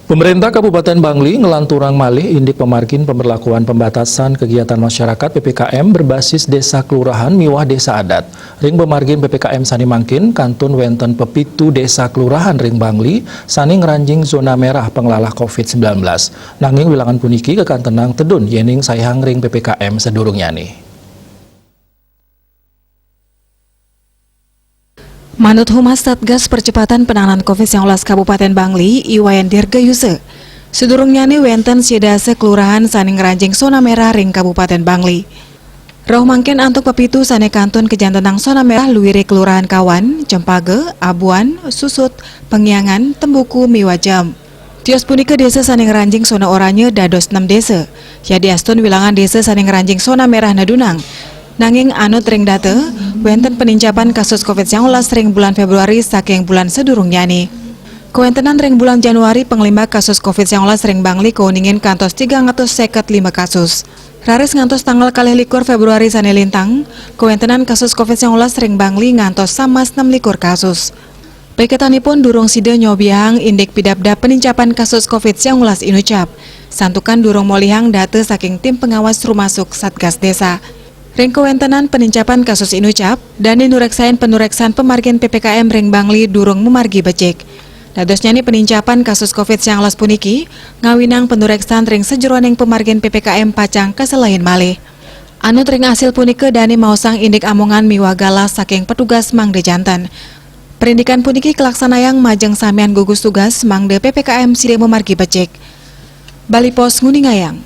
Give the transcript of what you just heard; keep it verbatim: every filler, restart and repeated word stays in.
Pemerintah Kabupaten Bangli ngelanturang malih indik pemargin pemberlakuan pembatasan kegiatan masyarakat P P K M berbasis desa kelurahan miwah desa adat. Ring pemargin P P K M sane mangkin, kantun wenten pepitu desa kelurahan ring Bangli sane ngranjing zona merah panglalah covid sembilan belas. Nanging wilangan puniki kakantenang tedun yening saihang ring P P K M sadurungnyane. Manut Humas Satgas Percepatan Penanganan covid sembilan belas Kabupaten Bangli, I Wayan Dirgayusa, sadurungnyane wenten sida dasa kelurahan sane ngranjing zona merah ring Kabupaten Bangli. Rauh mangkin antuk pepitu sane kantun kajantenang zona merah luire Kelurahan Kawan, Cempaga, Abuan, Susut, Pengiangan, Tembuku, miwah Jem. Tios punika desa sane ngranjing zona oranye dados nem desa. Yadiastun wilangan desa sane ngranjing zona merah nedunang. Nanging anut ring data, wenten penincapan kasus covid sembilan belas ring bulan Februari saking bulan sadurungnyane. Kawentenan ring bulan Januari panglimbak kasus covid sembilan belas ring Bangli kauningin kantos tigang atus seket lima kasus. Raris ngantos tanggal kalih likur Februari sane lintang, kawentenan kasus covid sembilan belas ring Bangli ngantos samas nem likur kasus. Piketanipun durung sida nyobiahang indik pidabdab penincapan kasus covid sembilan belas inucap, santukan durung molihang data saking tim pengawas rumasuk Satgas Desa. Ring kawentenan penincapan kasus inucap, dane nureksain panureksan pemargin P P K M ring Bangli durung mamargi becik. Dadosnyane penincapan kasus covid sembilan belas puniki ngawinang panureksan ring sajeroning pemargin P P K M pacang kaselehin malih. Anut ring asil punika dane maosang indik amongan miwah galah saking petugas mangda janten. Prindikan puniki kalaksanayang majeng samian gugus tugas mangda P P K M sida mamargi becik. Bali Post nguningayang,